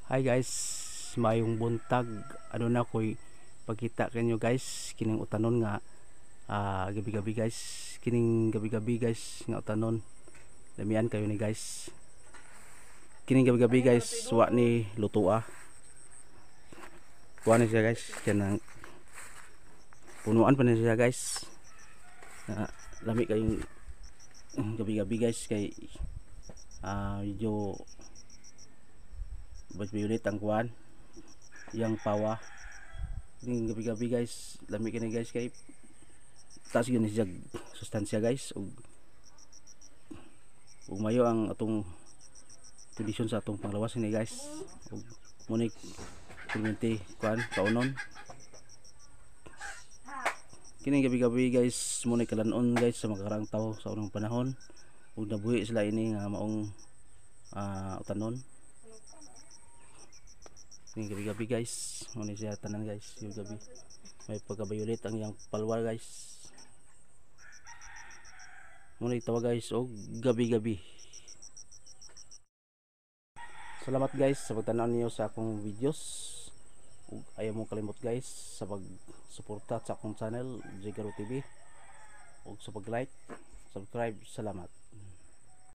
Hi guys, mayong buntag. Ano na ko'y pagkita kanyo guys, kining utanon nga gabi-gabi guys, kining gabi-gabi guys nga utanon. Lamian kayo ni guys. Kining gabi-gabi guys, wa ni lutua. Kuha ni siya guys, kanang punuan pa ni siya guys. Na lami kayong gabi-gabi guys kay medyo violet ang kuan yang pawa. Ning gabi-gabi guys, lami kini guys kay taas gyud ni siya sustansya guys, ug ug mayo ang atong kondisyon sa atong panglawas ini guys, ug mao ni permente kuan kaunon kining gabi-gabi guys. Mao ni kalan-on guys sa makaraang tawo sa unang panahon, ug nabuhi sila ini nga maong utanon. Kining gabi-gabi guys, mao ni siya tanan guys. Yung gabi may pagka-violet ang iyang palwa guys. Mao ni tawag guys og gabi-gabi. Salamat guys sa pagtanaw niyo sa akong videos, ug ayaw mo kalimot guys sa pagsuporta sa akong channel, Jigaro TV, ug sa pag-like, subscribe. Salamat.